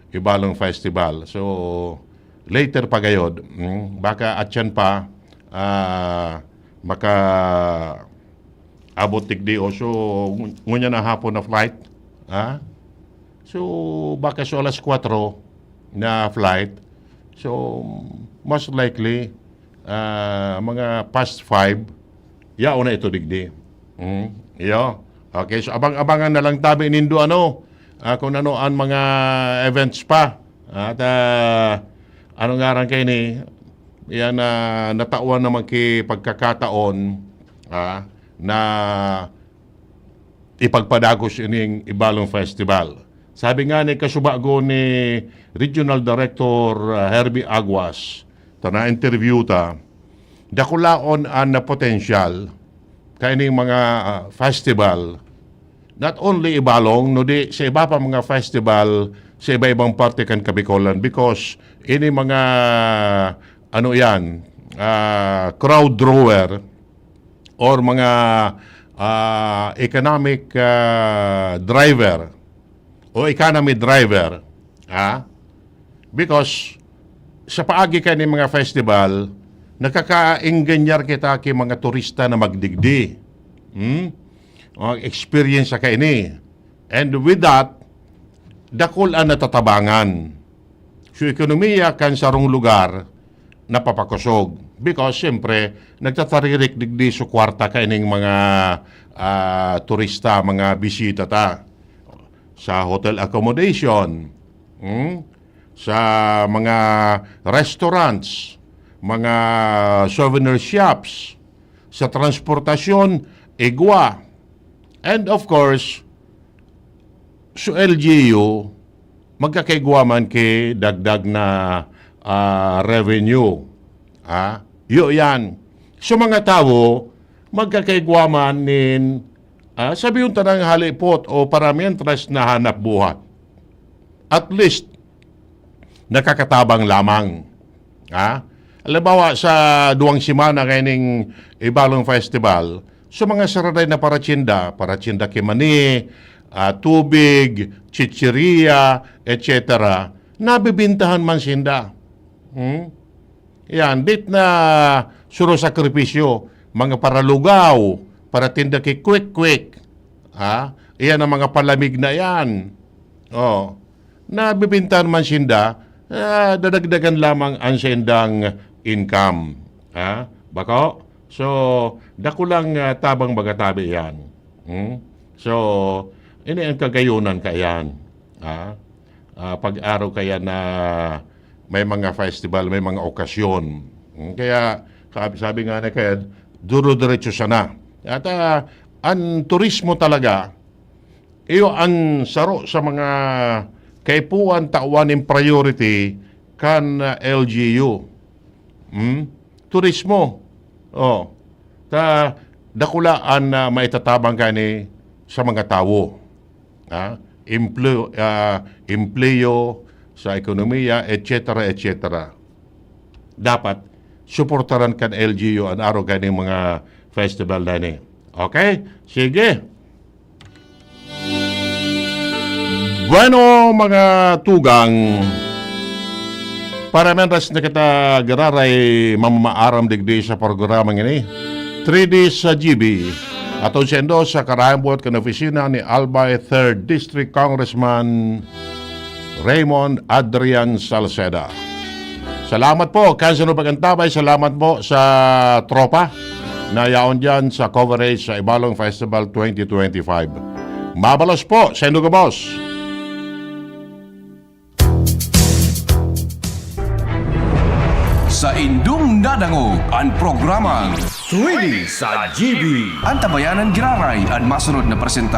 Ibalong Festival. So, later pa gayod, mm, baka atyan pa, ah, maka abot digdi o so, ngun-, ngunyan na hapon na flight, ha? So, baka so alas kwatro na flight. So, most likely, ah, mga past five, yaon na ito digdi. Hmm, iyo. Okay, so abang-abangan na lang tabi nindo, ano, ah, kung ano ang mga events pa. At, ah, ano ngaran kaini, yan, ah, natawan naman ki pagkakataon, ah, na ipagpadagos ining Ibalong Festival. Sabi nga ni kasubago ni Regional Director, ah, Herbie Aguas, ta na-interview ta, dakulaon an potensyal kaining mga, ah, festival. Not only Ibalong, no di sa iba pa mga festival sa iba-ibang parte kan Kabikolan, because ini mga, ano yan, ah, crowd drawer or mga, ah, economic, ah, driver o economy driver, ah, because sa paagi kaining mga festival, nakakaenganyar kita ki mga turista na magdigdi. Hmm? Mag-experience sa kaini. And with that, dakul an natatabangan. So, ekonomiya kan sarong lugar napapakosog. Because, siyempre, nagtataririk digdi sa kwarta kaining mga, ah, turista, mga bisita ta. Sa hotel accommodation, hmm? Sa mga restaurants, mga souvenir shops, sa transportasyon, igwa. And of course, so L G U, magkakaigwa man ki dagdag na, ah, revenue. Ha? Iyo yan. So mga tawo, magkakaigwa man nin, ah, sabihon tanang halipot o paramientras na hanap buhay. At least, nakakatabang lamang. Ha? Halimbawa, sa duwang semana kaining Ibalong Festival, so mga saraday na paratsinda, paratsinda ki mani, ah, tubig, chichirya, et cetera, nabibintahan man sinda. Hmm? Yan, dit na suro sakripisyo, mga paralugaw, paratinda ki kwek-kwek. Ha? Iyan ang mga palamig na yan. Oh. Nabibintahan man sinda, ah, dadagdagan lamang ang saindang income. Ha? Bako? So, dakulang, ah, tabang baga tabi yan. Hmm? So, ini ang kagayonan kaiyan. Ha? Ah, pag-araw kaiyan na may mga festival, may mga okasyon. Hmm? Kaya, ka-, sabi nga na kaya, duro-diretso sana. At, ah, ang turismo talaga, iyo an saro sa mga kaipuhan tawan nin priority kan, ah, L G U. Hmm? Turismo. Oh. Ta, dakula an, ah, maitatabang kani sa mga tawo. Ha? Empleo, ah, empleo sa ekonomiya, et cetera, et cetera. Dapat suportaran kan L G U an arog kaini mga festival na ini. Okay? Sige. Bueno, mga tugang, para mentas na kita giraray mamaaram digdi sa programang ini, three D sa G B. Aton sendo sa karayang buot kan opisina ni Albay third District Congressman Raymond Adrian Salceda. Salamat po kan saro pag-antabay. Salamat po sa tropa na yaon dyan sa coverage sa Ibalong Festival twenty twenty-five. Mabalos po, sendo gabos. Sa indong nadangog an programang three D sa G B. Antabayanan giraray an masunod na presentahan.